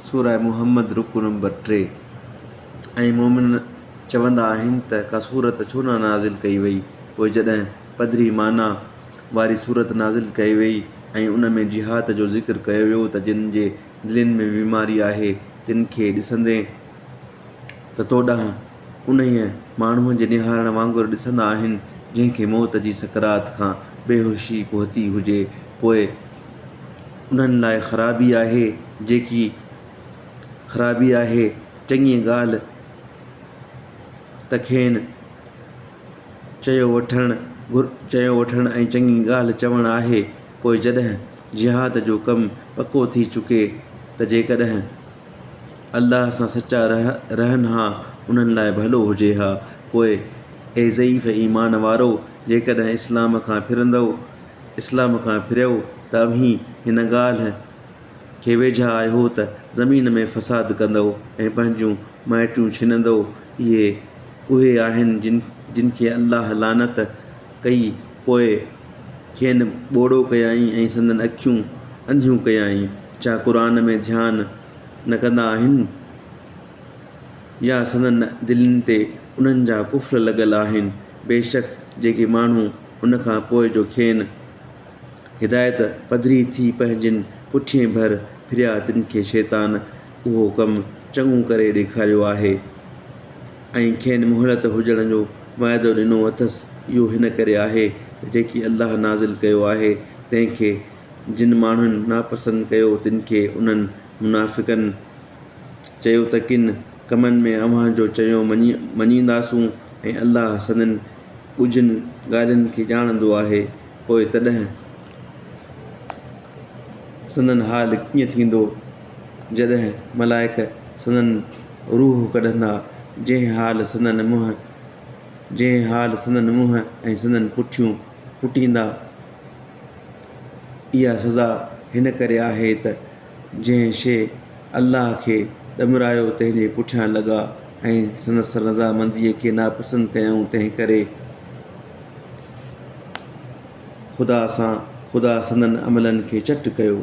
سوره محمد رڪوع نمبر 3. ۽ مؤمن چوندا آهن ته ڪا سورت ڇو نه نازل ڪئي وئي؟ پوء جڏهن پڌري معنيٰ واري سورت نازل ڪئي وئي ۽ ان ۾ جهاد جو ذڪر ڪيو ويو ته جن جي دلين ۾ بيماري آهي تن کي ڏسندين ته تو ڏانهن انهيء ماڻهوء جي نهارڻ وانگر ڏسندا آهن جنهن کي موت جي سڪرات کان بيهوشي پهتي هجي پوء انهن لاء خرابي آهي جيڪي خرابي آهي چڱي ڳالهه ته کين چيو وٺڻ چيو وٺڻ ۽ چڱي ڳالهه چوڻ آهي پوء جڏهن جهاد جو ڪم پڪو ٿي چڪي ته جيڪڏهن الله سان سچا رهن ها انهن لاء ڀلو هجي ها پوء اي ضعيف ايمان وارؤ جيڪڏهن اسلام کان ڦرندؤ اسلام کان ڦريو ته اوهين هن ڳالهه کي ويجها آهيو ته زمين ۾ فساد ڪندؤ ۽ پنهنجون مائٽيون ڇنندؤ. اهي اهي آهن جن جن کي الله لعنت ڪئي پوء کين ٻوڙو ڪيائين ۽ سندن اکيون انڌيون ڪيائين. ڇا قرآن ۾ ڌيان نه ڪندا آهن يا سندن دلين تي انهن جا قفل لڳل آهن؟ بيشڪ جيڪي ماڻهو ان کان پوء جو کين هدايت پڌري ٿي پنهنجين پٺين ڀر ڦريا تن کي شيطان اهو ڪم چڱو ڪري ڏيکاريو آهي ۽ کين مهلت هجڻ جو وعدو ڏنو اٿس اهو هن ڪري آهي ته جيڪي الله نازل ڪيو آهي تنهن کي جن ماڻهن ناپسند ڪيو تن کي انهن منافقن چيو ته ڪن ڪمن ۾ اوهان جو چيو مڃينداسون ۽ الله سندن ڳجهين ڳالهين کي ڄاڻندو آهي، پوء تڏهن سندن حال ڪيئن ٿيندو، جڏهن ملائڪ سندن روح ڪڍندا، جنهن حال سندن منهن جنهن حال سندن منهن ۽ سندن پٺيون پٽيندا. اها سزا هن ڪري آهي ته جنهن شيء الله کي ڏمرايو تنهن جي پٺيان لڳا ۽ سندس رضامنديء کي ناپسند ڪيائون تنهن ڪري خدا سان خدا سندن عملن کي چٽ ڪيو.